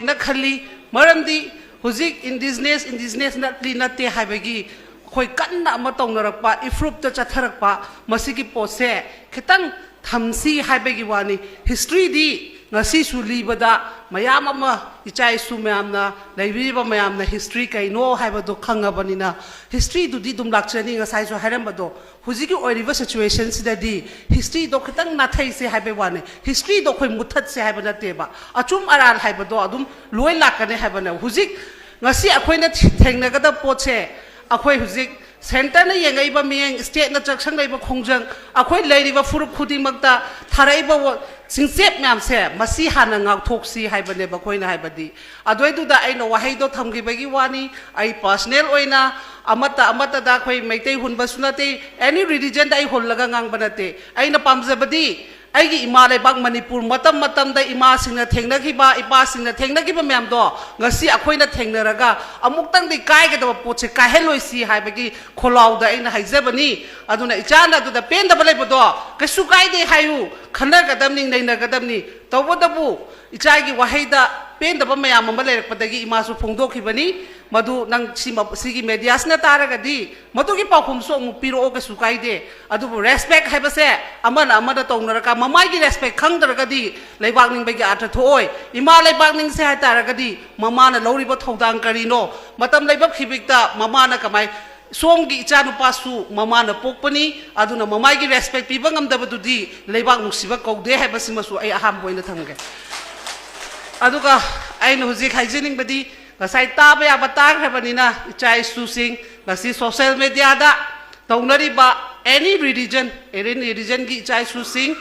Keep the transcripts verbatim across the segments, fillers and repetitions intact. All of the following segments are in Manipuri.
ꯅ ꯈꯜꯂꯤ꯫ ꯃꯔꯝꯗꯤ ꯍꯧꯖꯤꯛ indigenous, indigenous ꯅꯠꯂꯤ ꯅꯠꯇꯦ ꯍꯥꯏꯕꯒꯤ ꯑꯩꯈꯣꯏ ꯀꯟꯅ ꯑꯃ ꯇꯧꯅꯔꯛꯄ, ꯏꯐ꯭ꯔꯨꯞꯇ ꯆꯠꯊꯔꯛꯄ, ꯃꯁꯤꯒꯤ ꯄꯣꯠꯁꯦ ꯈꯤꯇꯪ ꯊꯝꯁꯤ ꯍꯥꯏꯕꯒꯤ ꯋꯥꯅꯤ꯫ Historyꯗꯤ ꯉꯁꯤꯁꯨ ꯂꯤꯕꯗ ꯃꯌꯥꯝ ꯑꯃ, ꯏꯆꯥ ꯏꯁꯨ ꯃꯌꯥꯝꯅ, ꯂꯩꯕꯤꯔꯤꯕ ꯃꯌꯥꯝꯅ history ꯀꯩꯅꯣ ꯍꯥꯏꯕꯗꯣ ꯈꯪꯉꯕꯅꯤꯅ, historyꯗꯨꯗꯤ ꯑꯗꯨꯝ ꯂꯥꯛꯆꯅꯤ꯫ ꯉꯁꯥꯏꯁꯨ ꯍꯥꯏꯔꯝꯕꯗꯣ, ꯍꯧꯖꯤꯛꯀꯤ ꯑꯣꯏꯔꯤꯕ situationꯁꯤꯗꯗꯤ historyꯗꯣ ꯈꯤꯇꯪ ꯅꯥꯊꯩꯁꯦ ꯍꯥꯏꯕꯩ ꯋꯥꯅꯤ꯫ Historyꯗꯣ ꯑꯩꯈꯣꯏ ꯃꯨꯠꯊꯠꯁꯦ ꯍꯥꯏꯕ ꯅꯠꯇꯦꯕ꯫ ꯑꯆꯨꯝ ꯑꯔꯥꯟ ꯍꯥꯏꯕꯗꯣ ꯑꯗꯨꯝ ꯂꯣꯏ ꯂꯥꯛꯀꯅꯤ ꯍꯥꯏꯕꯅꯦ꯫ ꯍꯧꯖꯤꯛ ꯉꯁꯤ ꯑꯩꯈꯣꯏꯅ ꯊꯤ-, ꯊꯦꯡꯅꯒꯗꯕ ꯄꯣꯠꯁꯦ, ꯑꯩꯈꯣꯏ ꯍꯧꯖꯤꯛ centreꯅ ꯌꯦꯡꯉꯛꯏꯕ ꯃꯤꯠꯌꯦꯡ, stateꯅ ꯆꯥꯛꯁꯪꯂꯛꯏꯕ ꯈꯣꯡꯖꯪ, ꯑꯩꯈꯣꯏ ꯂꯩꯔꯤꯕ ꯐꯨꯔꯨꯞ ꯈꯨꯗꯤꯡꯃꯛꯇ ꯊꯥꯔꯛꯏꯕ ꯋꯥ-, ꯆꯤꯡꯆꯦꯞ ꯃꯌꯥꯝꯁꯦ, ꯃꯁꯤ ꯍꯥꯟꯅ ꯉꯥꯛꯊꯣꯛꯁꯤ ꯍꯥꯏꯕꯅꯦꯕ ꯑꯩꯈꯣꯏꯅ ꯍꯥꯏꯕꯗꯤ꯫ ꯑꯗꯨꯏꯗꯨꯗ ꯑꯩꯅ ꯋꯥꯍꯩꯗꯣ ꯊꯝꯈꯤꯕꯒꯤ ꯋꯥꯅꯤ꯫ ꯑꯩ personal ꯑꯣꯏꯅ ꯑꯃꯠꯇ ꯑꯃꯠꯇꯗ ꯑꯩꯈꯣꯏ ꯃꯩꯇꯩ ꯍꯨꯟꯕꯁꯨ ꯅꯠꯇꯦ, any religionꯗ ꯑꯩ ꯍꯨꯜꯂꯒ ꯉꯥꯡꯕ ꯅꯠꯇꯦ꯫ ꯑꯩꯅ ꯄꯥꯝꯖꯕꯗꯤ ꯑꯩꯒꯤ ꯏꯃꯥ ꯂꯩꯕꯥꯛ ꯃꯅꯤꯄꯨꯔ ꯃꯇꯝ ꯃꯇꯝꯗ ꯏꯃꯥꯁꯤꯡꯅ ꯊꯦꯡꯅꯈꯤꯕ, ꯏꯄꯥꯁꯤꯡꯅ ꯊꯦꯡꯅꯈꯤꯕ ꯃꯌꯥꯝꯗꯣ ꯉꯁꯤ ꯑꯩꯈꯣꯏꯅ ꯊꯦꯡꯅꯔꯒ ꯑꯃꯨꯛꯇꯪꯗꯤ ꯀꯥꯏꯒꯗꯕ ꯄꯣꯠꯁꯦ ꯀꯥꯏꯍꯜꯂꯣꯏꯁꯤ ꯍꯥꯏꯕꯒꯤ ꯈꯣꯜꯂꯥꯎꯗ ꯑꯩꯅ ꯍꯥꯏꯖꯕꯅꯤ꯫ ꯑꯗꯨꯅ ꯏꯆꯥꯅ ꯑꯗꯨꯗ ꯄꯦꯟꯗꯕ ꯂꯩꯕꯗꯣ ꯀꯩꯁꯨ ꯀꯥꯏꯗꯦ ꯍꯥꯏꯌꯨ, ꯈꯟꯅꯒꯗꯕꯅꯤ, ꯅꯩꯅꯒꯗꯕꯅꯤ꯫ ꯇꯧꯕꯇꯕꯨ ꯏꯆꯥꯒꯤ ꯋꯥꯍꯩꯗ ꯄꯦꯟꯗꯕ ꯃꯌꯥꯝ ꯑꯃ ꯂꯩꯔꯛꯄꯗꯒꯤ ꯏꯃꯥꯁꯨ ꯐꯣꯡꯗꯣꯛꯈꯤꯕꯅꯤ꯫ ꯃꯗꯨ ꯅꯪ ꯁꯤꯃ-, ꯁꯤꯒꯤ mediaꯁꯤꯅ ꯇꯥꯔꯒꯗꯤ ꯃꯗꯨꯒꯤ ꯄꯥꯎꯈꯨꯝꯁꯨ ꯑꯃꯨꯛ ꯄꯤꯔꯛꯑꯣ, ꯀꯩꯁꯨ ꯀꯥꯏꯗꯦ꯫ ꯑꯗꯨꯕꯨ respect ꯍꯥꯏꯕꯁꯦ ꯑꯃꯅ ꯑꯃꯗ ꯇꯧꯅꯔꯒ ꯃꯃꯥꯏꯒꯤ respect ꯈꯪꯗ꯭ꯔꯒꯗꯤ ꯂꯩꯕꯥꯛ ꯅꯤꯡꯕꯒꯤ ꯑꯔꯊ ꯊꯣꯛꯑꯣꯏ꯫ ꯏꯃꯥ ꯂꯩꯕꯥꯛ ꯅꯤꯡꯁꯦ ꯍꯥꯏ ꯇꯥꯔꯒꯗꯤ ꯃꯃꯥꯅ ꯂꯧꯔꯤꯕ ꯊꯧꯗꯥꯡ ꯀꯔꯤꯅꯣ? ꯃꯇꯝ ꯂꯩꯕꯛ ꯈꯤꯕꯤꯛꯇ ꯃꯃꯥꯅ ꯀꯃꯥꯏ-, ꯁꯣꯝꯒꯤ ꯏꯆꯥꯅꯨꯄꯥꯁꯨ ꯃꯃꯥꯅ ꯄꯣꯛꯄꯅꯤ, ꯑꯗꯨꯅ ꯃꯃꯥꯏꯒꯤ respect ꯄꯤꯕ ꯉꯝꯗꯕꯗꯨꯗꯤ ꯂꯩꯕꯥꯛ ꯅꯨꯡꯁꯤꯕ ꯀꯧꯗꯦ ꯍꯥꯏꯕꯁꯤꯃꯁꯨ ꯑꯩ ꯑꯍꯥꯟꯕ ꯑꯣꯏꯅ ꯊꯝꯒꯦ꯫ ꯑꯗꯨꯒ ꯑꯩꯅ ꯍꯧꯖꯤꯛ ꯍꯥꯏꯖꯅꯤꯡꯕꯗꯤ, ꯉꯁꯥꯏ ꯇꯥꯕ ꯌꯥꯕ ꯇꯥꯈ꯭ꯔꯕꯅꯤꯅ, ꯏꯆꯥ ꯏꯁꯨꯁꯤꯡ ꯉꯁꯤ social mediaꯗ ꯇꯧꯅꯔꯤꯕ any religion, any religionꯒꯤ ꯏꯆꯥ ꯏꯁꯨꯁꯤꯡ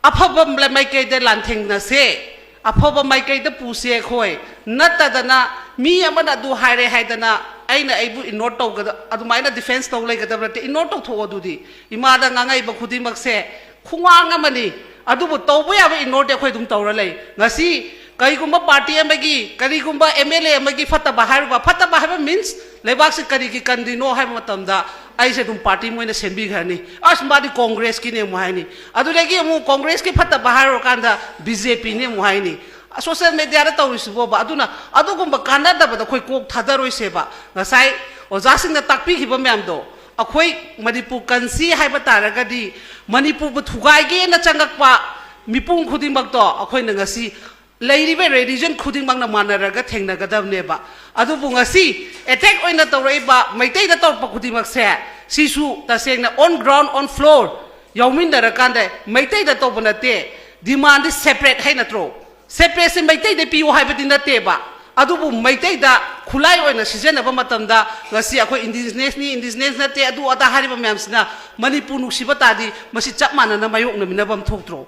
ꯑꯐꯕ ꯃꯥꯏꯀꯩꯗ ꯂꯥꯟꯊꯦꯡꯅꯁꯦ, ꯑꯐꯕ ꯃꯥꯏꯀꯩꯗ ꯄꯨꯁꯦ ꯑꯩꯈꯣꯏ꯫ ꯅꯠꯇꯗꯅ ꯃꯤ ꯑꯃꯅ ꯑꯗꯨ ꯍꯥꯏꯔꯦ ꯍꯥꯏꯗꯅ ꯑꯩꯅ ꯑꯩꯕꯨ ignore ꯇꯧꯒꯗ-, ꯑꯗꯨꯃꯥꯏꯅ defence ꯇꯧ ꯂꯩꯒꯗꯕ ꯅꯠꯇꯦ꯫ Ignore ꯇꯧꯊꯣꯛꯑꯣ꯫ ꯑꯗꯨꯗꯤ ꯏꯃꯥꯗ ꯉꯥꯡꯉꯛꯏꯕ ꯈꯨꯗꯤꯡꯃꯛꯁꯦ ꯈꯣꯡꯉꯥꯡ ꯑꯃꯅꯤ꯫ ꯑꯗꯨꯕꯨ ꯇꯧꯕ ꯌꯥꯕ ignoreꯗꯤ ꯑꯩꯈꯣꯏ ꯑꯗꯨꯝ ꯇꯧꯔ ꯂꯩ꯫ ꯉꯁꯤ ꯀꯔꯤꯒꯨꯝꯕ party ꯑꯃꯒꯤ, ꯀꯔꯤꯒꯨꯝꯕ MLA ꯑꯃꯒꯤ ꯐꯠꯇꯕ ꯍꯥꯏꯔꯨꯕ, ꯐꯠꯇꯕ ꯍꯥꯏꯕ means ꯂꯩꯕꯥꯛꯁꯤ ꯀꯔꯤꯒꯤ ꯀꯟꯗ꯭ꯔꯤꯅꯣ ꯍꯥꯏꯕ ꯃꯇꯝꯗ ꯑꯩꯁꯦ ꯑꯗꯨꯝ party ꯃꯣꯏꯅ ꯁꯦꯝꯕꯤꯈ꯭ꯔꯅꯤ꯫ ꯑꯁ, ꯃꯥꯗꯤ Congressꯀꯤꯅꯦ ꯑꯃꯨꯛ ꯍꯥꯏꯅꯤ꯫ ꯑꯗꯨꯗꯒꯤ ꯑꯃꯨꯛ Congressꯀꯤ ꯐꯠꯇꯕ ꯍꯥꯏꯔꯨꯔꯀꯥꯟꯗ BJPꯅꯦ ꯑꯃꯨꯛ ꯍꯥꯏꯅꯤ꯫ ꯁꯣꯁꯤꯌꯦꯜ ꯃꯦꯗꯤꯌꯥꯗ ꯇꯧꯔꯤꯁꯤꯕꯣꯕ꯫ ꯑꯗꯨꯅ ꯑꯗꯨꯒꯨꯝꯕ ꯀꯥꯟꯅꯗꯕꯗ ꯑꯩꯈꯣꯏ ꯀꯣꯛ ꯊꯥꯗꯔꯣꯏꯁꯦꯕ꯫ ꯉꯁꯥꯏ ꯑꯣꯖꯥꯁꯤꯡꯅ ꯇꯥꯛꯄꯤꯈꯤꯕ ꯃꯌꯥꯝꯗꯣ, ꯑꯩꯈꯣꯏ ꯃꯅꯤꯄꯨꯔ ꯀꯟꯁꯤ ꯍꯥꯏꯕ ꯇꯥꯔꯒꯗꯤ, ꯃꯅꯤꯄꯨꯔꯕꯨ ꯊꯨꯒꯥꯏꯒꯦꯅ ꯆꯪꯉꯛꯄ ꯃꯤꯄꯨꯝ ꯈꯨꯗꯤꯡꯃꯛꯇꯣ ꯑꯩꯈꯣꯏꯅ ꯉꯁꯤ ꯂꯩꯔꯤꯕ ꯔꯤꯂꯤꯖꯟ ꯈꯨꯗꯤꯡꯃꯛꯅ ꯃꯥꯟꯅꯔꯒ ꯊꯦꯡꯅꯒꯗꯕꯅꯦꯕ꯫ ꯑꯗꯨꯕꯨ ꯉꯁꯤ ꯑꯦꯇꯦꯛ ꯑꯣꯏꯅ ꯇꯧꯔꯛꯏꯕ ꯃꯩꯇꯩꯗ ꯇꯧꯔꯛꯄ ꯈꯨꯗꯤꯡꯃꯛꯁꯦ, ꯁꯤꯁꯨ ꯇꯁꯦꯡꯅ on ground, on floor ꯌꯥꯎꯃꯤꯟꯅꯔꯀꯥꯟꯗ ꯃꯩꯇꯩꯗ ꯇꯧꯕ ꯅꯠꯇꯦ꯫ ꯗꯤꯃꯥꯟꯗꯤ ꯁꯦꯄꯔꯦꯠ ꯍꯥꯏ ꯅꯠꯇ꯭ꯔꯣ? ꯁꯦꯄꯔꯦꯠꯁꯦ ꯃꯩꯇꯩꯗ ꯄꯤꯌꯨ ꯍꯥꯏꯕꯗꯤ ꯅꯠꯇꯦꯕ꯫ ꯑꯗꯨꯕꯨ ꯃꯩꯇꯩꯗ ꯈꯨꯠꯂꯥꯏ ꯑꯣꯏꯅ ꯁꯤꯖꯤꯟꯅꯕ ꯃꯇꯝꯗ, ꯉꯁꯤ ꯑꯩꯈꯣꯏ ꯏꯟꯗꯤꯖꯤꯅꯁꯅꯤ, ꯏꯟꯗꯤꯖꯤꯅꯁ ꯅꯠꯇꯦ, ꯑꯗꯨ ꯑꯗꯥ ꯍꯥꯏꯔꯤꯕ ꯃꯌꯥꯝꯁꯤꯅ ꯃꯅꯤꯄꯨꯔ ꯅꯨꯡꯁꯤꯕ ꯇꯥꯔꯗꯤ, ꯃꯁꯤ ꯆꯞ ꯃꯥꯟꯅꯅ ꯃꯥꯌꯣꯛꯅꯃꯤꯟꯅꯕ ꯑꯃ ꯊꯣꯛꯇ꯭ꯔꯣ?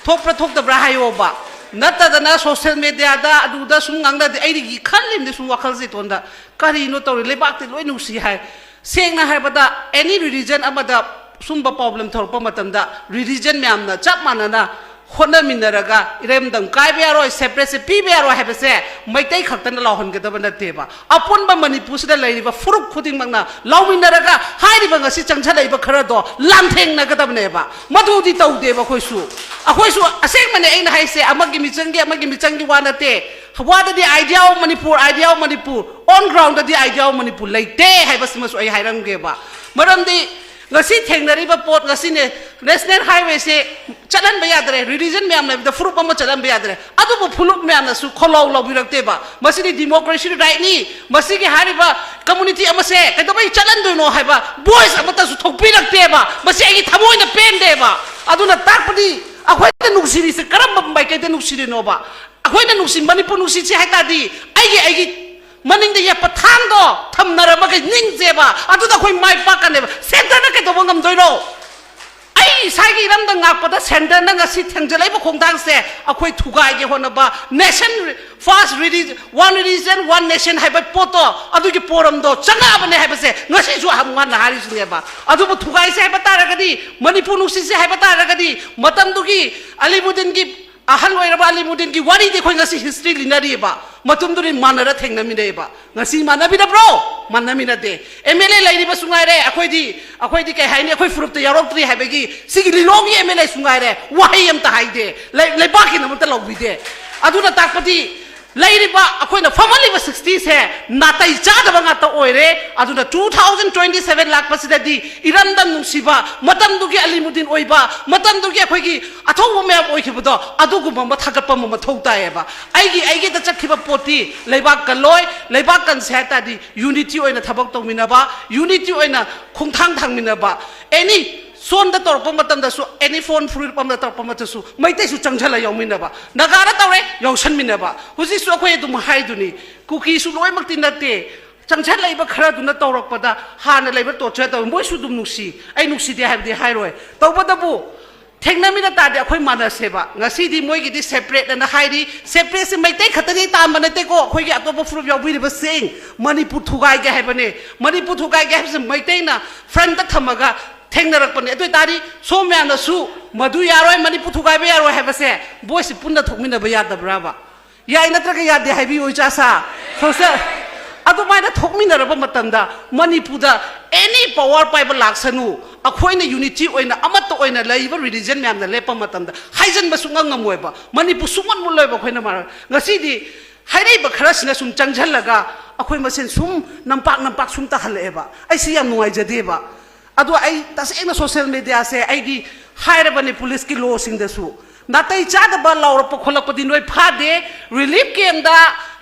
ꯊꯣꯛꯄ꯭ꯔꯥ ꯊꯣꯛꯇꯕ꯭ꯔꯥ ꯍꯥꯏꯌꯣꯕ꯫ ꯅꯠꯇꯗꯅ ꯁꯣꯁꯤꯌꯦꯜ ꯃꯦꯗꯤꯌꯥꯗ ꯑꯗꯨꯗ ꯁꯨꯝ ꯉꯥꯡꯅꯗꯦ꯫ ꯑꯩꯗꯤ ꯈꯜꯂꯤꯕꯅꯤ ꯁꯨꯝ ꯋꯥꯈꯜꯁꯦ ꯏꯇꯣꯟꯗ, ꯀꯔꯤꯅꯣ ꯇꯧꯔꯤ? ꯂꯩꯕꯥꯛꯇꯤ ꯂꯣꯏ ꯅꯨꯡꯁꯤ ꯍꯥꯏ꯫ ꯁꯦꯡꯅ ꯍꯥꯏꯔꯕꯗ, ꯑꯦꯅꯤ ꯔꯤꯂꯤꯖꯟ ꯑꯃꯗ ꯁꯨꯝꯕ ꯄ꯭ꯔꯣꯕ꯭ꯂꯦꯝ ꯊꯣꯔꯛꯄ ꯃꯇꯝꯗ, ꯔꯤꯂꯤꯖꯟ ꯃꯌꯥꯝꯅ ꯆꯞ ꯃꯥꯟꯅꯅ ꯍꯣꯠꯅꯃꯤꯟꯅꯔꯒ, ꯏꯔꯝꯗꯝ ꯀꯥꯏꯕ ꯌꯥꯔꯣꯏ, ꯁꯦꯄꯔꯦꯠꯁꯦ ꯄꯤꯕ ꯌꯥꯔꯣꯏ ꯍꯥꯏꯕꯁꯦ ꯃꯩꯇꯩ ꯈꯛꯇꯅ ꯂꯥꯎꯍꯟꯒꯗꯕ ꯅꯠꯇꯦꯕ꯫ ꯑꯄꯨꯟꯕ ꯃꯅꯤꯄꯨꯔꯁꯤꯗ ꯂꯩꯔꯤꯕ ꯐꯨꯔꯨꯞ ꯈꯨꯗꯤꯡꯃꯛꯅ ꯂꯥꯎꯃꯤꯟꯅꯔꯒ, ꯍꯥꯏꯔꯤꯕ ꯉꯁꯤ ꯆꯪꯁꯤꯜꯂꯛꯏꯕ ꯈꯔꯗꯣ ꯂꯥꯟꯊꯦꯡꯅꯒꯗꯕꯅꯦꯕ꯫ ꯃꯗꯨꯗꯤ ꯇꯧꯗꯦꯕ ꯑꯩꯈꯣꯏꯁꯨ꯫ ꯑꯩꯈꯣꯏꯁꯨ ꯑꯁꯦꯡꯕꯅꯦ ꯑꯩꯅ ꯍꯥꯏꯁꯦ, ꯑꯃꯒꯤ ꯃꯤꯆꯪꯒꯤ, ꯑꯃꯒꯤ ꯃꯤꯆꯪꯒꯤ ꯋꯥ ꯅꯠꯇꯦ꯫ ꯋꯥꯗꯗꯤ idea of Manipur, idea of Manipur, on groundꯗꯗꯤ idea of Manipur ꯂꯩꯇꯦ ꯍꯥꯏꯕꯁꯤꯃꯁꯨ ꯑꯩ ꯍꯥꯏꯔꯝꯒꯦꯕ꯫ ꯃꯔꯝꯗꯤ ꯉꯁꯤ ꯊꯦꯡꯅꯔꯤꯕ ꯄꯣꯠ, ꯉꯁꯤꯅꯦ ꯅꯦꯁꯅꯦꯜ ꯍꯥꯏꯋꯦꯁꯦ ꯆꯠꯍꯟꯕ ꯌꯥꯗ꯭ꯔꯦ, ꯔꯤꯂꯤꯖꯟ ꯃꯌꯥꯝ ꯂꯩꯕꯗ ꯐꯨꯔꯨꯞ ꯑꯃ ꯆꯠꯍꯟꯕ ꯌꯥꯗ꯭ꯔꯦ꯫ ꯑꯗꯨꯕꯨ ꯐꯨꯔꯨꯞ ꯃꯌꯥꯝꯅꯁꯨ ꯈꯣꯜꯂꯥꯎ ꯂꯥꯎꯕꯤꯔꯛꯇꯦꯕ꯫ ꯃꯁꯤꯗꯤ ꯗꯤꯃꯣꯀ꯭ꯔꯦꯁꯤ ꯔꯥꯏꯠꯅꯤ, ꯃꯁꯤꯒꯤ ꯍꯥꯏꯔꯤꯕ ꯀꯝꯃꯨꯅꯤꯇꯤ ꯑꯃꯁꯦ ꯀꯩꯗꯧꯕꯩ ꯆꯠꯍꯟꯗꯣꯏꯅꯣ ꯍꯥꯏꯕ ꯚꯣꯏꯁ ꯑꯃꯠꯇꯁꯨ ꯊꯣꯛꯄꯤꯔꯛꯇꯦꯕ꯫ ꯃꯁꯤ ꯑꯩꯒꯤ ꯊꯃꯣꯏꯅ ꯄꯦꯟꯗꯦꯕ꯫ ꯑꯗꯨꯅ ꯇꯥꯛꯄꯗꯤ ꯑꯩꯈꯣꯏꯅ ꯅꯨꯡꯁꯤꯔꯤꯁꯦ ꯀꯔꯝꯕ ꯃꯥꯏꯀꯩꯗ ꯅꯨꯡꯁꯤꯔꯤꯅꯣꯕ? ꯑꯩꯈꯣꯏꯅ ꯅꯨꯡꯁꯤ, ꯃꯅꯤꯄꯨꯔ ꯅꯨꯡꯁꯤꯁꯤ ꯍꯥꯏ ꯇꯥꯔꯗꯤ, ꯑꯩꯒꯤ, ꯑꯩꯒꯤ ꯃꯅꯤꯡꯗ ꯌꯦꯞꯄ ꯊꯥꯡꯗꯣ ꯊꯝꯅꯔꯝꯃꯒ ꯅꯤꯡꯁꯦꯕ, ꯑꯗꯨꯗ ꯑꯩꯈꯣꯏ ꯃꯥꯏ ꯄꯥꯛꯀꯅꯦꯕ꯫ ꯁꯦꯟꯇꯔꯅ ꯀꯩꯗꯧꯕ ꯉꯝꯗꯣꯏꯅꯣ? ꯑꯩ ꯏꯁꯥꯒꯤ ꯏꯔꯝꯗ ꯉꯥꯛꯄꯗ ꯁꯦꯟꯇꯔꯅ ꯉꯁꯤ ꯊꯦꯡꯖꯤꯜꯂꯛꯏꯕ ꯈꯣꯡꯊꯥꯡꯁꯦ ꯑꯩꯈꯣꯏ ꯊꯨꯒꯥꯏꯒꯦ ꯍꯣꯠꯅꯕ, nation first, religion, one religion, one nation ꯍꯥꯏꯕ ꯄꯣꯠꯇꯣ, ꯑꯗꯨꯒꯤ ꯄꯣꯔꯝꯗꯣ ꯆꯪꯉꯛꯑꯕꯅꯦ ꯍꯥꯏꯕꯁꯦ ꯉꯁꯤꯁꯨ ꯑꯃꯨꯛ ꯍꯟꯅ ꯍꯥꯏꯔꯤꯁꯤꯅꯦꯕ꯫ ꯑꯗꯨꯕꯨ ꯊꯨꯒꯥꯏꯁꯦ ꯍꯥꯏꯕ ꯇꯥꯔꯒꯗꯤ, ꯃꯅꯤꯄꯨꯔ ꯅꯨꯡꯁꯤꯁꯦ ꯍꯥꯏꯕ ꯇꯥꯔꯒꯗꯤ, ꯃꯇꯝꯗꯨꯒꯤ ꯑꯂꯤꯃꯨꯗꯤꯟꯒꯤ, ꯑꯍꯜ ꯑꯣꯏꯔꯕ ꯑꯂꯤꯃꯨꯗꯤꯟꯒꯤ ꯋꯥꯔꯤꯗꯤ ꯑꯩꯈꯣꯏ ꯉꯁꯤ ꯍꯤꯁꯇ꯭ꯔꯤ ꯂꯤꯅꯔꯤꯑꯕ꯫ ꯃꯇꯝꯗꯨꯗꯤ ꯃꯥꯟꯅꯔ ꯊꯦꯡꯅꯃꯤꯟꯅꯩꯑꯕ꯫ ꯉꯁꯤ ꯃꯥꯟꯅꯕꯤꯗꯕ꯭ꯔꯣ? ꯃꯥꯟꯅꯃꯤꯟꯅꯗꯦ꯫ ꯑꯦꯝ ꯑꯦꯜ ꯑꯦ ꯂꯩꯔꯤꯕꯁꯨ ꯉꯥꯏꯔꯦ, ꯑꯩꯈꯣꯏꯗꯤ, ꯑꯩꯈꯣꯏꯗꯤ ꯀꯩ ꯍꯥꯏꯅꯤ, ꯑꯩꯈꯣꯏ ꯐꯨꯔꯨꯞꯇ ꯌꯥꯎꯔꯛꯇ꯭ꯔꯤ ꯍꯥꯏꯕꯒꯤ ꯁꯤꯒꯤ ꯂꯤꯂꯣꯡꯒꯤ ꯑꯦꯝ ꯑꯦꯜ ꯑꯦꯁꯨ ꯉꯥꯏꯔꯦ, ꯋꯥꯍꯩ ꯑꯃꯇ ꯍꯥꯏꯗꯦ, ꯂꯩ-, ꯂꯩꯕꯥꯛꯀꯤꯗꯃꯛꯇ ꯂꯥꯎꯕꯤꯗꯦ꯫ ꯑꯗꯨꯅ ꯇꯥꯛꯄꯗꯤ ꯂꯩꯔꯤꯕ ꯑꯩꯈꯣꯏꯅ ꯐꯝꯍꯜꯂꯤꯕ ꯁꯤꯛꯁꯇꯤꯁꯦ ꯅꯥꯇꯩ ꯆꯥꯗꯕ ꯉꯥꯛꯇ ꯑꯣꯏꯔꯦ꯫ ꯑꯗꯨꯅ ꯇꯨ ꯊꯥꯎꯖꯟ ꯇ꯭ꯋꯦꯟꯇꯤ ꯁꯚꯦꯟ ꯂꯥꯛꯄꯁꯤꯗꯗꯤ ꯏꯔꯝꯗꯝ ꯅꯨꯡꯁꯤꯕ, ꯃꯇꯝꯗꯨꯒꯤ ꯑꯂꯤꯃꯨꯗꯤꯟ ꯑꯣꯏꯕ, ꯃꯇꯝꯗꯨꯒꯤ ꯑꯩꯈꯣꯏꯒꯤ ꯑꯊꯧꯕ ꯃꯌꯥꯝ ꯑꯣꯏꯈꯤꯕꯗꯣ, ꯑꯗꯨꯒꯨꯝꯕ ꯑꯃ ꯊꯥꯒꯠꯄ ꯑꯃ ꯃꯊꯧ ꯇꯥꯏꯌꯦꯕ꯫ ꯑꯩꯒꯤ ꯑꯩꯒꯤꯗ ꯆꯠꯈꯤꯕ ꯄꯣꯠꯇꯤ ꯂꯩꯕꯥꯛ ꯀꯜꯂꯣꯏ꯫ ꯂꯩꯕꯥꯛ ꯀꯟꯁꯦ ꯍꯥꯏ ꯇꯥꯔꯗꯤ ꯌꯨꯅꯤꯇꯤ ꯑꯣꯏꯅ ꯊꯕꯛ ꯇꯧꯃꯤꯟꯅꯕ, ꯌꯨꯅꯤꯇꯤ ꯑꯣꯏꯅ ꯈꯣꯡꯊꯥꯡ ꯊꯥꯡꯃꯤꯟꯅꯕ, ꯑꯦꯅꯤ ꯁꯣꯝꯗ ꯇꯧꯔꯛꯄ ꯃꯇꯝꯗꯁꯨ, ꯑꯦꯅꯤ ꯐꯣꯟ ꯐꯨꯔꯨꯞ ꯑꯃꯗ ꯇꯧꯔꯛꯄ ꯃꯇꯝꯗꯁꯨ ꯃꯩꯇꯩꯁꯨ ꯆꯪꯁꯤꯜꯂ ꯌꯥꯎꯃꯤꯟꯅꯕ꯫ ꯅꯥꯒꯥꯗ ꯇꯧꯔꯦ, ꯌꯥꯎꯁꯟꯃꯤꯟꯅꯕ꯫ ꯍꯧꯖꯤꯛꯁꯨ ꯑꯩꯈꯣꯏ ꯑꯗꯨꯝ ꯍꯥꯏꯗꯨꯅꯤ, ꯀꯨꯀꯤꯁꯨ ꯂꯣꯏꯅꯃꯛꯇꯤ ꯅꯠꯇꯦ꯫ ꯆꯪꯁꯤꯜꯂꯛꯏꯕ ꯈꯔꯗꯨꯅ ꯇꯧꯔꯛꯄꯗ ꯍꯥꯟꯅ ꯂꯩꯕ ꯇꯣꯔꯆꯔ ꯇꯧꯏ꯫ ꯃꯣꯏꯁꯨ ꯑꯗꯨꯝ ꯅꯨꯡꯁꯤ, ꯑꯩ ꯅꯨꯡꯁꯤꯗꯦ ꯍꯥꯏꯕꯗꯤ ꯍꯥꯏꯔꯣꯏ꯫ ꯇꯧꯕꯇꯕꯨ ꯊꯦꯡꯅꯃꯤꯟꯅ ꯇꯥꯔꯗꯤ ꯑꯩꯈꯣꯏ ꯃꯥꯟꯅꯁꯦꯕ꯫ ꯉꯁꯤꯗꯤ ꯃꯣꯏꯒꯤꯗꯤ ꯁꯦꯄꯔꯦꯠ ꯑꯅ ꯍꯥꯏꯔꯤ꯫ ꯁꯦꯄꯔꯦꯠꯁꯤ ꯃꯩꯇꯩ ꯈꯛꯇꯗꯤ ꯇꯥꯟꯕ ꯅꯠꯇꯦꯀꯣ, ꯑꯩꯈꯣꯏꯒꯤ ꯑꯇꯣꯞꯄ ꯐꯨꯔꯨꯞ ꯌꯥꯎꯕꯤꯔꯤꯕꯁꯤꯡ꯫ ꯃꯅꯤꯄꯨꯔ ꯊꯨꯒꯥꯏꯒꯦ ꯍꯥꯏꯕꯅꯦ꯫ ꯃꯅꯤꯄꯨꯔ ꯊꯨꯒꯥꯏꯒꯦ ꯍꯥꯏꯕꯁꯤ ꯃꯩꯇꯩꯅ ꯐ꯭ꯔꯟꯇ ꯊꯝꯃꯒ ꯊꯦꯡꯅꯔꯛꯄꯅꯦ꯫ ꯑꯗꯨ ꯑꯣꯏꯇꯥꯔꯗꯤ ꯁꯣꯝ ꯃꯌꯥꯝꯅꯁꯨ ꯃꯗꯨ ꯌꯥꯔꯣꯏ, ꯃꯅꯤꯄꯨꯔ ꯊꯨꯒꯥꯏꯕ ꯌꯥꯔꯣꯏ ꯍꯥꯏꯕꯁꯦ ꯚꯣꯏꯁꯁꯤ ꯄꯨꯟꯅ ꯊꯣꯛꯃꯤꯟꯅꯕ ꯌꯥꯗꯕ꯭ꯔꯥꯕ? ꯌꯥꯏ ꯅꯠꯇ꯭ꯔꯒ ꯌꯥꯗꯦ ꯍꯥꯏꯕꯤꯌꯨ, ꯏꯆꯥꯁꯥ? ꯁꯣꯁꯦꯜ ꯑꯗꯨꯃꯥꯏꯅ ꯊꯣꯛꯃꯤꯟꯅꯔꯕ ꯃꯇꯝꯗ ꯃꯅꯤꯄꯨꯔꯗ ꯑꯦꯅꯤ ꯄꯋꯥꯔ ꯄꯥꯏꯕ ꯂꯥꯛꯁꯅꯨ, ꯑꯩꯈꯣꯏꯅ ꯌꯨꯅꯤꯇꯤ ꯑꯣꯏꯅ ꯑꯃꯠꯇ ꯑꯣꯏꯅ ꯂꯩꯔꯤꯕ ꯔꯤꯂꯤꯖꯟ ꯃꯌꯥꯝꯅ ꯂꯦꯞꯄ ꯃꯇꯝꯗ ꯍꯥꯏꯖꯟꯕ ꯁꯨꯡꯉꯝ ꯉꯝꯃꯣꯏꯕ꯫ ꯃꯅꯤꯄꯨꯔ ꯁꯨꯡꯃꯨꯠ ꯃꯨꯠꯂꯣꯏꯕ꯫ ꯑꯩꯈꯣꯏꯅ ꯃꯔ-, ꯉꯁꯤꯗꯤ ꯍꯥꯏꯔꯛꯏꯕ ꯈꯔꯁꯤꯅ ꯁꯨꯝ ꯆꯪꯁꯤꯜꯂꯒ ꯑꯩꯈꯣꯏ ꯃꯁꯦꯟ ꯁꯨꯝ ꯅꯝꯄꯥꯛ ꯅꯝꯄꯥꯛ ꯁꯨꯝ ꯇꯥꯍꯜꯂꯛꯑꯦꯕ꯫ ꯑꯩ ꯁꯤ ꯌꯥꯝ ꯅꯨꯡꯉꯥꯏꯖꯗꯦꯕ꯫ ꯑꯗꯣ ꯑꯩ ꯇꯁꯦꯡꯅ ꯁꯣꯁꯦꯜ ꯃꯦꯗꯤꯌꯥꯁꯦ ꯑꯩꯗꯤ ꯍꯥꯏꯔꯕꯅꯦ ꯄꯨꯂꯤꯁꯀꯤ ꯂꯣꯁꯤꯡꯗꯁꯨ, ꯅꯥꯇꯩ ꯆꯥꯗꯕ ꯂꯥꯎꯔꯛꯄ ꯈꯣꯠꯂꯛꯄꯗꯤ ꯅꯣꯏ ꯐꯥꯗꯦ꯫ ꯔꯤꯂꯤꯐ ꯀꯦꯝꯗ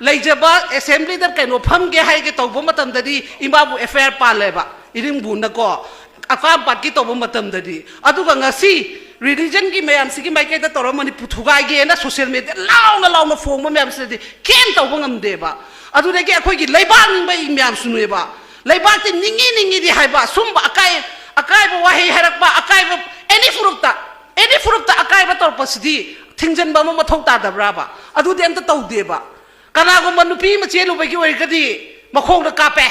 ꯂꯩꯖꯕ ꯑꯦꯁꯦꯝꯕ꯭ꯂꯤꯗ ꯀꯩꯅꯣ ꯐꯝꯒꯦ ꯍꯥꯏꯒꯦ ꯇꯧꯕ ꯃꯇꯝꯗꯗꯤ ꯏꯃꯥꯕꯨ ꯑꯦꯐ ꯑꯥꯏ ꯑꯥꯔ ꯄꯥꯜꯂꯦꯕ, ꯏꯔꯤꯡꯕꯨꯅꯀꯣ, ꯑꯀꯥꯝꯄꯥꯠꯀꯤ ꯇꯧꯕ ꯃꯇꯝꯗꯗꯤ꯫ ꯑꯗꯨꯒ ꯉꯁꯤ ꯔꯤꯂꯤꯖꯟꯒꯤ ꯃꯌꯥꯝꯁꯤꯒꯤ ꯃꯥꯏꯀꯩꯗ ꯇꯧꯔꯒ ꯃꯅꯤꯄꯨꯔ ꯊꯨꯒꯥꯏꯒꯦꯅ ꯁꯣꯁꯦꯜ ꯃꯦꯗꯤꯌꯥ ꯂꯥꯎꯅ ꯂꯥꯎꯅ ꯐꯣꯡꯕ ꯃꯌꯥꯝꯁꯤꯗꯗꯤ ꯀꯦꯝ ꯇꯧꯕ ꯉꯝꯗꯦꯕ꯫ ꯑꯗꯨꯗꯒꯤ ꯑꯩꯈꯣꯏꯒꯤ ꯂꯩꯕꯥꯛ ꯅꯤꯡꯕ ꯃꯌꯥꯝꯁꯨꯅꯦꯕ꯫ ꯂꯩꯕꯥꯛꯇꯤ ꯅꯤꯡꯉꯤ ꯅꯤꯡꯉꯤꯗꯤ ꯍꯥꯏꯕ, ꯁꯨꯝꯕ ꯑꯀꯥꯏ-, ꯑꯀꯥꯏꯕ ꯋꯥꯍꯩ ꯍꯥꯏꯔꯛꯄ, ꯑꯀꯥꯏꯕ, ꯑꯦꯅꯤ ꯐꯨꯔꯨꯞꯇ, ꯑꯦꯅꯤ ꯐꯨꯔꯨꯞꯇ ꯑꯀꯥꯏꯕ ꯇꯧꯔꯛꯄꯁꯤꯗꯤ ꯊꯤꯡꯖꯤꯟꯕ ꯑꯃ ꯃꯊꯧ ꯇꯥꯗꯕ꯭ꯔꯥꯕ? ꯑꯗꯨꯗꯤ ꯑꯝꯇ ꯇꯧꯗꯦꯕ꯫ ꯀꯅꯥꯒꯨꯝꯕ ꯅꯨꯄꯤ ꯑꯃ ꯆꯦꯜꯂꯨꯕꯒꯤ ꯑꯣꯏꯔꯒꯗꯤ ꯃꯈꯣꯡꯗ ꯀꯥꯞꯄꯦ,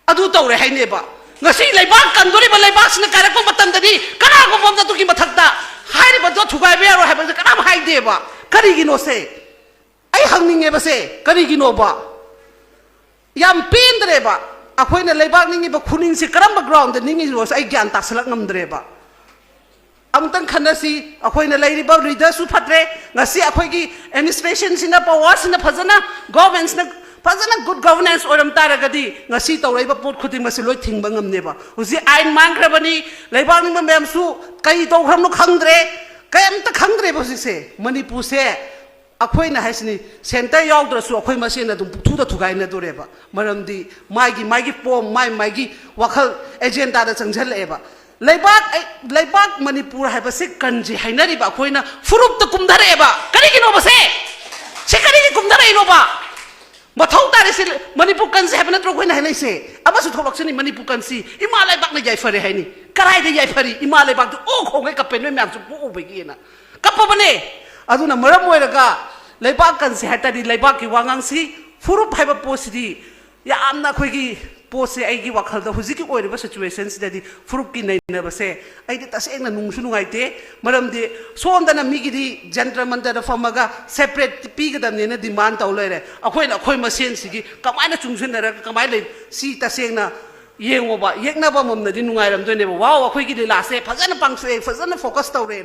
ꯑꯗꯨ ꯇꯧꯔꯦ ꯍꯥꯏꯅꯦꯕ꯫ ꯉꯁꯤ ꯂꯩꯕꯥꯛ ꯀꯟꯗꯣꯔꯤꯕ ꯂꯩꯕꯥꯛꯁꯤꯅ ꯀꯥꯏꯔꯛꯄ ꯃꯇꯝꯗꯗꯤ ꯀꯅꯥꯒꯨꯝꯕ ꯑꯃꯅ ꯑꯗꯨꯒꯤ ꯃꯊꯛꯇ ꯍꯥꯏꯔꯤꯕꯗꯣ ꯊꯨꯒꯥꯏꯕ ꯌꯥꯔꯣꯏ ꯍꯥꯏꯕꯁꯦ ꯀꯅꯥꯝ ꯍꯥꯏꯗꯦꯕ꯫ ꯀꯔꯤꯒꯤꯅꯣꯁꯦ? ꯑꯩ ꯍꯪꯅꯤꯡꯉꯦꯕꯁꯦ, ꯀꯔꯤꯒꯤꯅꯣꯕ? ꯌꯥꯝ ꯄꯦꯟꯗ꯭ꯔꯦꯕ꯫ ꯑꯩꯈꯣꯏꯅ ꯂꯩꯕꯥꯛ ꯅꯤꯡꯉꯤꯕ ꯈꯨꯅꯤꯡꯁꯤ ꯀꯔꯝꯕ ꯒ꯭ꯔꯥꯎꯟꯗ ꯅꯤꯡꯉꯤꯅꯣꯁꯦ ꯑꯩ ꯒ꯭ꯌꯥꯟ ꯇꯥꯁꯜꯂꯛ ꯉꯝꯗ꯭ꯔꯦꯕ꯫ ꯑꯃꯨꯛꯇꯪ ꯈꯟꯅꯁꯤ꯫ ꯑꯩꯈꯣꯏꯅ ꯂꯩꯔꯤꯕ ꯂꯤꯗꯔꯁꯨ ꯐꯠꯇ꯭ꯔꯦ꯫ ꯉꯁꯤ ꯑꯩꯈꯣꯏꯒꯤ ꯑꯦꯗꯃꯤꯅꯤꯁꯇ꯭ꯔꯦꯁꯟꯁꯤꯅ, ꯄꯋꯥꯔꯁꯤꯅ ꯐꯖꯅ, ꯒꯣꯚꯔꯟꯃꯦꯟꯁꯅ ꯐꯖꯅ ꯒꯨꯗ ꯒꯣꯚꯔꯅꯦꯟꯁ ꯑꯣꯏꯔꯝ ꯇꯥꯔꯒꯗꯤ ꯉꯁꯤ ꯇꯧꯔꯛꯏꯕ ꯄꯣꯠ ꯈꯨꯗꯤꯡꯃꯛꯁꯦ ꯂꯣꯏ ꯊꯤꯡꯕ ꯉꯝꯅꯦꯕ꯫ ꯍꯧꯖꯤꯛ ꯑꯥꯏꯟ ꯃꯥꯡꯈ꯭ꯔꯕꯅꯤ, ꯂꯩꯕꯥꯛ ꯅꯤꯡꯕ ꯃꯌꯥꯝꯁꯨ ꯀꯔꯤ ꯇꯧꯈ꯭ꯔꯕꯅꯣ ꯈꯪꯗ꯭ꯔꯦ, ꯀꯔꯤꯝꯇ ꯈꯪꯗ꯭ꯔꯦꯕ ꯍꯧꯖꯤꯛꯁꯦ꯫ ꯃꯅꯤꯄꯨꯔꯁꯦ ꯑꯩꯈꯣꯏꯅ ꯍꯥꯏꯁꯤꯅꯤ, ꯁꯦꯟꯇꯔ ꯌꯥꯎꯗ꯭ꯔꯁꯨ ꯑꯩꯈꯣꯏ ꯃꯁꯦꯟ ꯑꯗꯨꯝ ꯄꯨꯛꯊꯨꯗ ꯊꯨꯒꯥꯏꯅꯗꯣꯔꯦꯕ꯫ ꯃꯔꯝꯗꯤ ꯃꯥꯒꯤ ꯃꯥꯒꯤ ꯄꯣꯝ, ꯃꯥꯏ ꯃꯥꯒꯤ ꯋꯥꯈꯜ ꯑꯦꯖꯦꯟꯗꯥꯗ ꯆꯪꯁꯤꯜꯂꯛꯑꯦꯕ꯫ ꯂꯩꯕꯥꯛ ꯑꯩ- ꯂꯩꯕꯥꯛ ꯃꯅꯤꯄꯨꯔ ꯍꯥꯏꯕꯁꯤ ꯀꯟꯁꯤ ꯍꯥꯏꯅꯔꯤꯕ ꯑꯩꯈꯣꯏꯅ ꯐꯨꯔꯨꯞꯇ ꯀꯨꯝꯊꯔꯛꯑꯦꯕ꯫ ꯀꯔꯤꯒꯤꯅꯣꯕ ꯁꯦ? ꯁꯤ ꯀꯔꯤꯒꯤ ꯀꯨꯝꯊꯔꯛꯏꯅꯣꯕ? ꯃꯊꯧ ꯇꯥꯔꯦ ꯁꯤ꯫ ꯃꯅꯤꯄꯨꯔ ꯀꯟꯁꯤ ꯍꯥꯏꯕ ꯅꯠꯇ꯭ꯔꯣ ꯑꯩꯈꯣꯏꯅ ꯍꯥꯏꯅꯩꯁꯦ? ꯑꯃꯁꯨ ꯊꯣꯛꯂꯛꯁꯤꯅꯤ, ꯃꯅꯤꯄꯨꯔ ꯀꯟꯁꯤ ꯏꯃꯥ ꯂꯩꯕꯥꯛꯅ ꯌꯥꯏꯐꯔꯦ ꯍꯥꯏꯅꯤ꯫ ꯀꯗꯥꯏꯗ ꯌꯥꯏꯐꯔꯤ? ꯏꯃꯥ ꯂꯩꯕꯥꯛꯇꯨ ꯑꯣ ꯈꯣꯡꯒꯩ ꯀꯞꯄꯦ, ꯅꯣꯏ ꯃꯌꯥꯝꯁꯨ ꯄꯣꯛꯎꯕꯒꯤꯅ ꯀꯞꯄꯕꯅꯦ꯫ ꯑꯗꯨꯅ ꯃꯔꯝ ꯑꯣꯏꯔꯒ ꯂꯩꯕꯥꯛ ꯀꯟꯁꯤ ꯍꯥꯏ ꯇꯥꯔꯗꯤ ꯂꯩꯕꯥꯛꯀꯤ ꯋꯥꯉꯥꯡꯁꯤ, ꯐꯨꯔꯨꯞ ꯍꯥꯏꯕ ꯄꯣꯠꯁꯤꯗꯤ ꯌꯥꯝꯅ ꯑꯩꯈꯣꯏꯒꯤ ꯄꯣꯠꯁꯦ, ꯑꯩꯒꯤ ꯋꯥꯈꯜꯗ ꯍꯧꯖꯤꯛꯀꯤ ꯑꯣꯏꯔꯤꯕ ꯁꯤꯆꯨꯋꯦꯁꯟꯁꯤꯗꯗꯤ ꯐꯨꯔꯨꯞꯀꯤ ꯅꯩꯅꯕꯁꯦ ꯑꯩꯗꯤ ꯇꯁꯦꯡꯅ ꯅꯨꯡꯁꯨ ꯅꯨꯡꯉꯥꯏꯇꯦ꯫ ꯃꯔꯝꯗꯤ ꯁꯣꯝꯗꯅ ꯃꯤꯒꯤꯗꯤ ꯖꯟꯇ꯭ꯔ ꯃꯟꯇ꯭ꯔꯗ ꯐꯝꯃꯒ ꯁꯦꯄꯔꯦꯠ ꯄꯤꯒꯗꯕꯅꯦꯅ ꯗꯤꯃꯥꯟ ꯇꯧ ꯂꯩꯔꯦ꯫ ꯑꯩꯈꯣꯏꯅ ꯑꯩꯈꯣꯏ ꯃꯁꯦꯟꯁꯤꯒꯤ ꯀꯃꯥꯏꯅ ꯆꯨꯡꯁꯤꯟꯅꯔꯒ ꯀꯃꯥꯏꯅ ꯂꯩ? ꯁꯤ ꯇꯁꯦꯡꯅ ꯌꯦꯡꯉꯣꯕ, ꯌꯦꯛꯅꯕ ꯑꯃꯃꯝꯅꯗꯤ ꯅꯨꯡꯉꯥꯏꯔꯝꯗꯣꯏꯅꯦꯕ꯫ ꯋꯥꯎ, ꯑꯩꯈꯣꯏꯒꯤ ꯂꯤꯂꯥꯁꯦ ꯐꯖꯅ ꯄꯥꯡꯊꯣꯛꯑꯦ, ꯐꯖꯅ ꯐꯣꯀꯁ ꯇꯧꯔꯦꯅ꯫